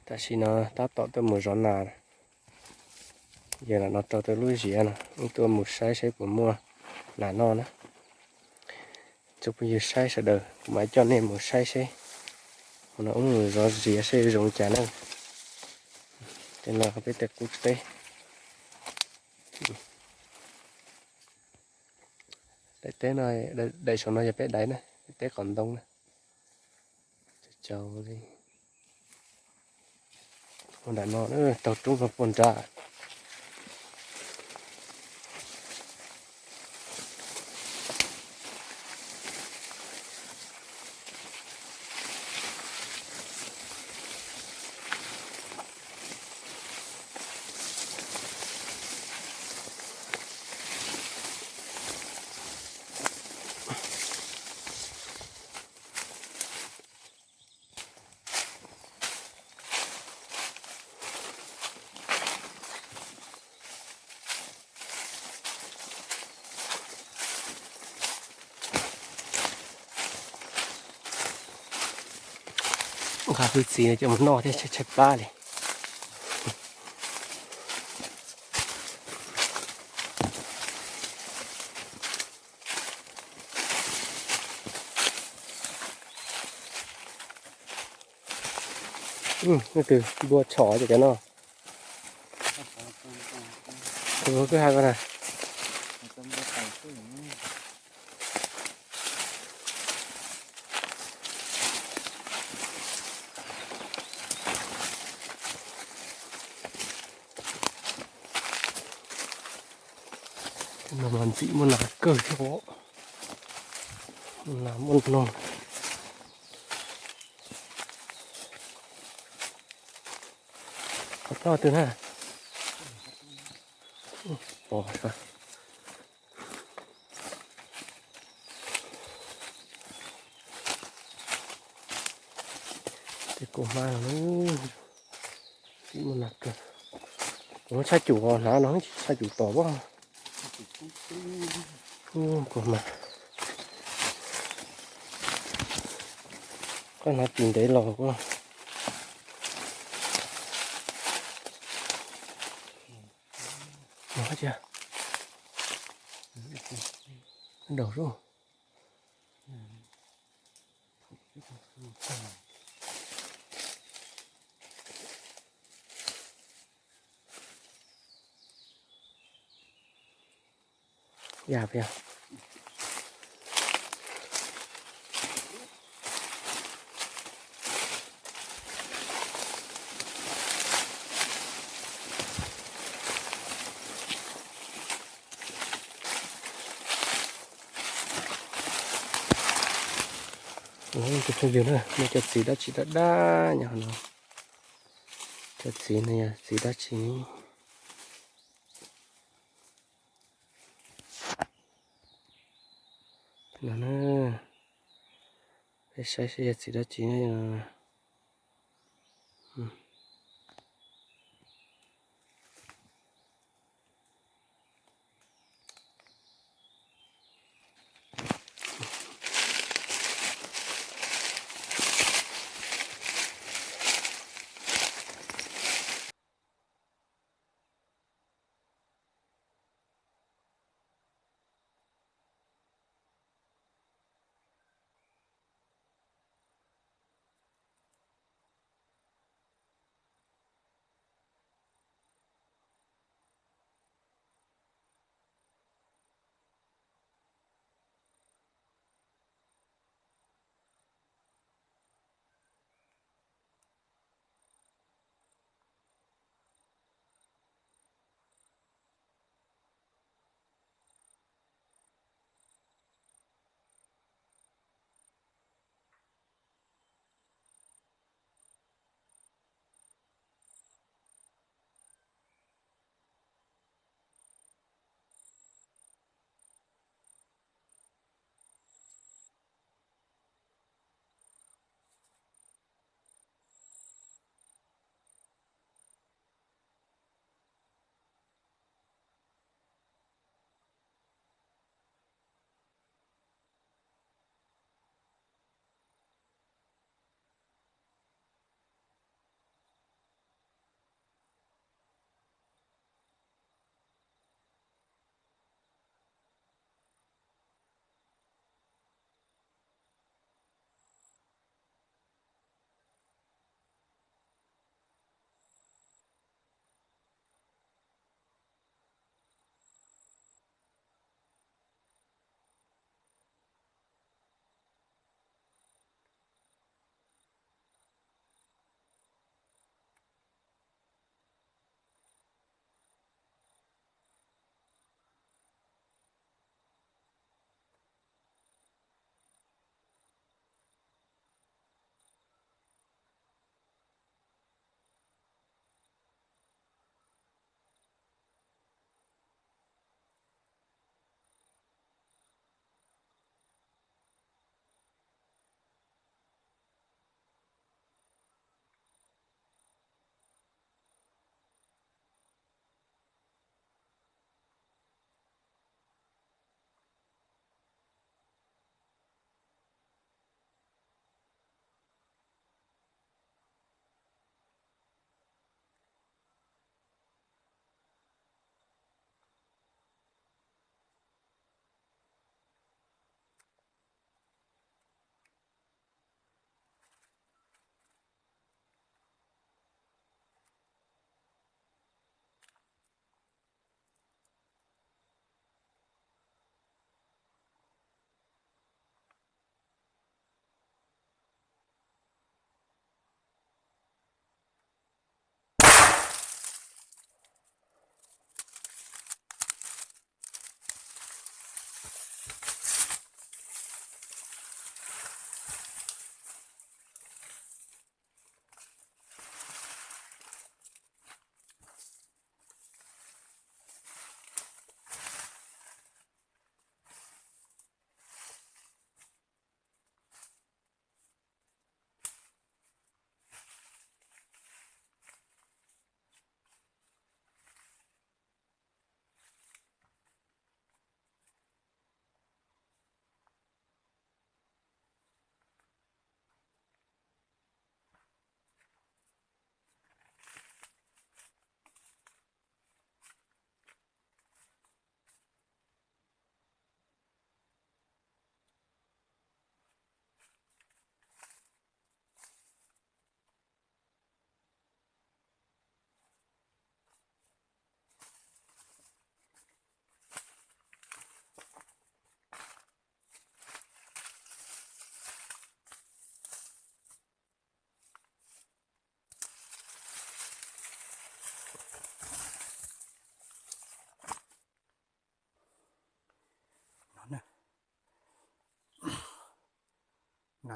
Tam sim no tab tom tuaj mus zov nas, yog lam no rau tau lub ziav no, wb tuaj mus saib saib puas muaj nas noj na. Tsoom phooj ywg saib sawv daws, kuv mam coj nej mus saib seb, hmo no wb mus zov ziav seb zoo cas na. Tej no peb tej qub teb. Daim teb no, daim saum no yog peb daim na, peb teb qos ntoo na. Cau li. Ua nram no, taug roob no puag nrad. Nqa hwj txiv no coj mus noj thiab tshaib plab li. Leej twg npua tshom ces cov no. Tus kwj ha ko na. Tej no mas ntxim muaj nas kawg thiab os. Muaj nas muaj noog. Qhov plob twg na? Pom. Tej kua hmab no, ntxim muaj nas kawg. Kuv muab tshaj cum hnav no, tshaj cum tos pob. Kua hmab, koj hnav tis ntev los kuj. Daus. Ya, peb. Tus phooj ywg na, muaj cov txiv dab tsi dab dab nyob no. Cov txiv no yog txiv dab tsi no na? Peb saib seb yog txiv dab tsi.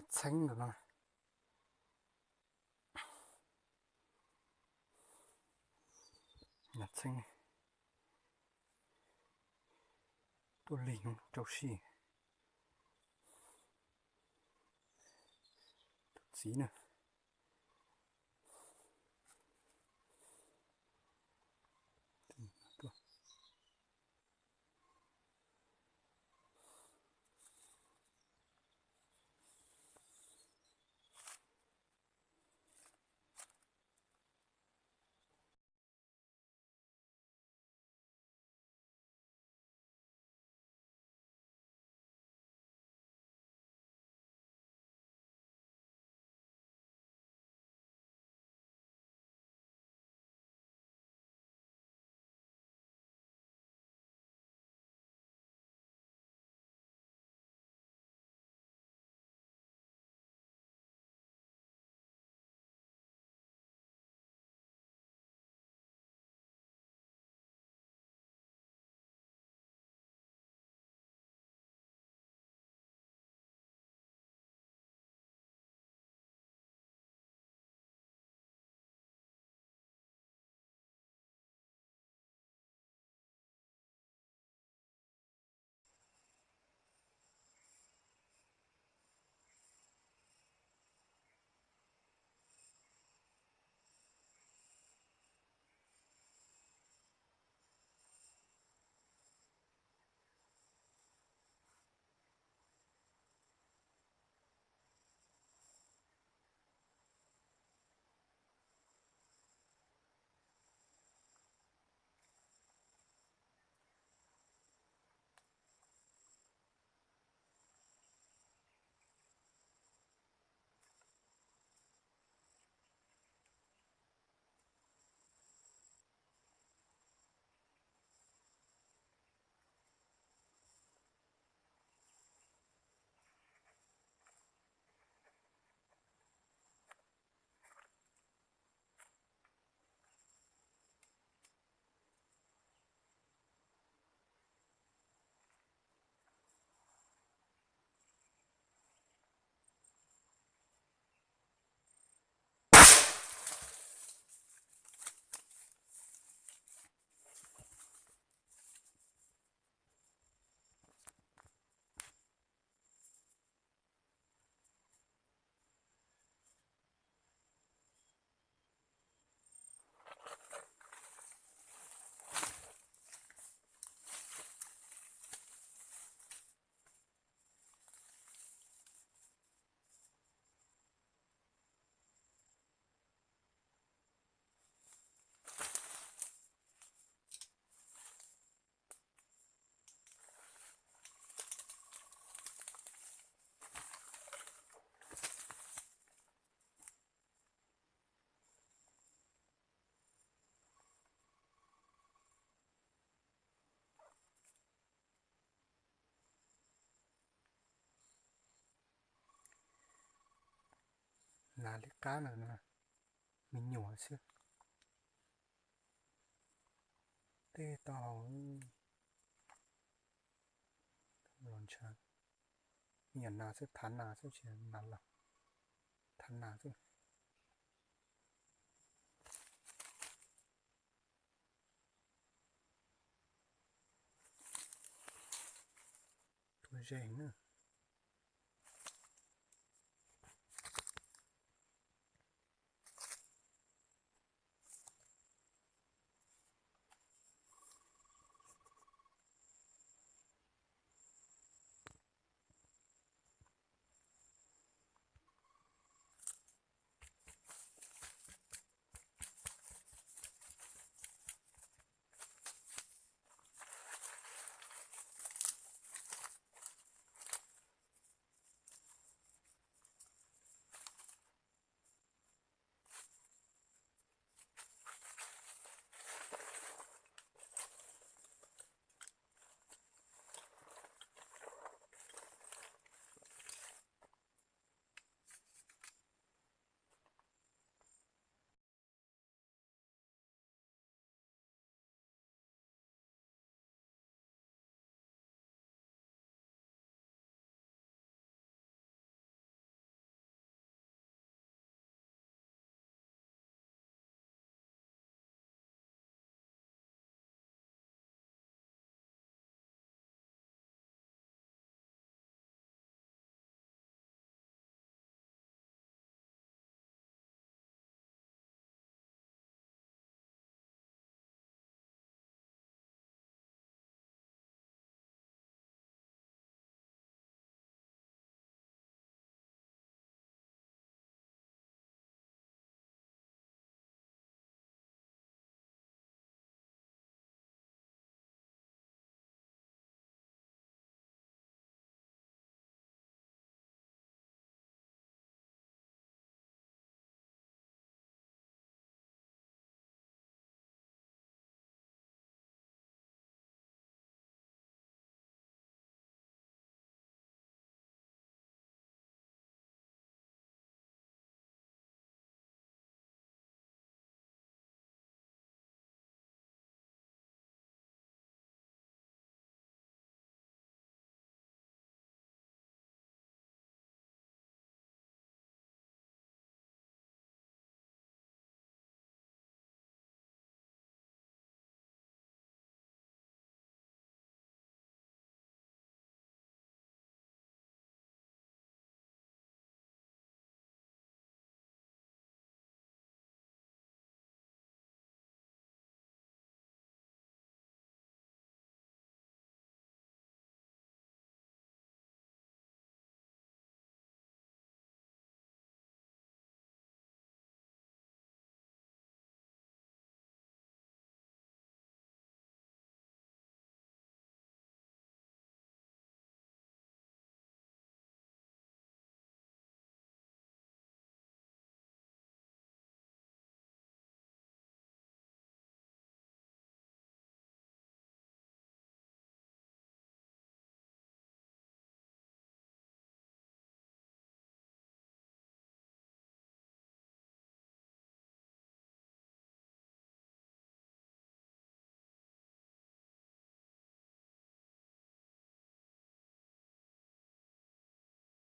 Txheeb ntawm no. Txheeb tuaj lig rau sij. Tus txiv na. Las liab qab ntawm no, me nyuam xwb. Tej tau hau los ntshav, me nyuam nas xwb, thav nas xwb, tsis nas los, thav nas xwb. Tuaj ze na.